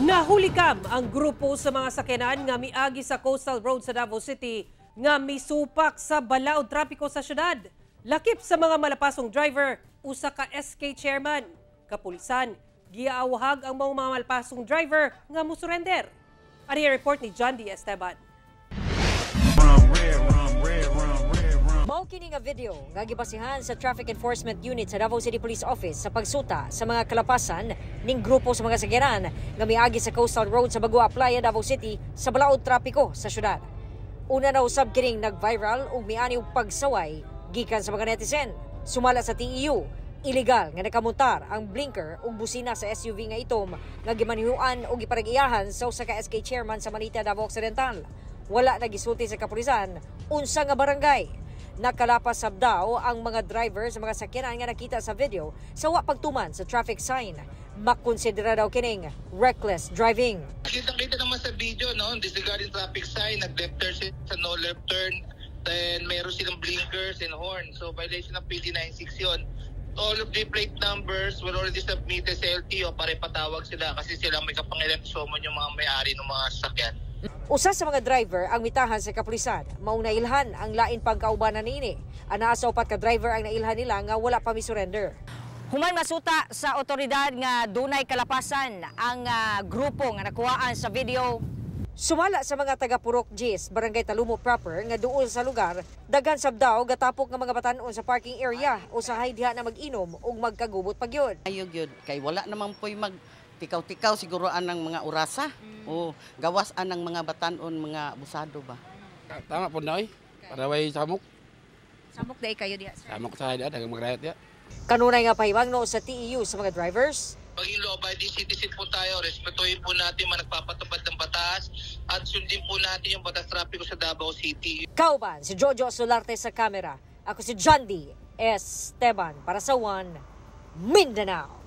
Nahulikam ang grupo sa mga sakyanan nga miagi sa Coastal Road sa Davao City nga misupak sa balaod trapiko sa syudad. Lakip sa mga malapasong driver, usa ka SK chairman. Kapulisan, giawhag ang mga malapasong driver nga musurrender. Ani report ni John D. Esteban. Mao kini nga video nga gibasihan sa Traffic Enforcement Unit sa Davao City Police Office sa pagsuta sa mga kalapasan ning grupo sa mga sakyanan nga miagi sa Coastal Road sa Bagua Playa, Davao City sa balaod trapiko sa syudad. Una na usab kining nag-viral ug miani og pagsaway gikan sa mga netizen. Sumala sa TEU, illegal nga nakamontar ang blinker ug busina sa SUV nga itom nga gimanihuan og giparag-iyahan sa usa ka SK chairman sa Malita, Davao Occidental. Wala na gisulti sa kapulisan unsa nga barangay. Nakalapas sab daw ang mga driver sa mga sakyanan nga nakita sa video sa wa pagtuman sa traffic sign. Makonsidera daw kining reckless driving. Kitang-kita naman sa video, no? Disregarding traffic sign, nag-left turn sila sa no left turn, then meron silang blinkers and horn. So violation ng PD 96 yun. All of the plate numbers were already submitted sa LTO para ipatawag sila kasi sila may kapangyarihan summon yung mga may-ari ng mga sasakyan. Usa sa mga driver ang mitahan sa kapulisan, maong nailhan ang lain pang kaubanan niini. Anaa sa upat ka driver ang nailhan nila nga wala pa mi-surrender. Human masuta sa otoridad nga dunay kalapasan ang grupo nga nakuhaan sa video. Sumala sa mga taga Purok Gis, Barangay Talumo proper nga duol sa lugar, daghan sab daw gatapok nga mga batan-on sa parking area, usahay diha na mag-inom ug magkagubot pa gyud. Ayo gyud kay wala naman po'y mag tikaw-tikaw siguro anang mga orasa o gawas anang mga batan-on, mga abusado ba. Tama po na oy. Para way samok. Samok day kayo diha, sir. Samok sa diya, dagang magrayat diya. Kanunay nga pahibangno sa TEU sa mga drivers. Maging law-abiding citizen po tayo, respetuhin po natin mga nagpapatupad ng batas at sundin po natin yung batas trapiko sa Davao City. Kauban si Jojo Solarte sa kamera. Ako si John D. Esteban para sa One Mindanao.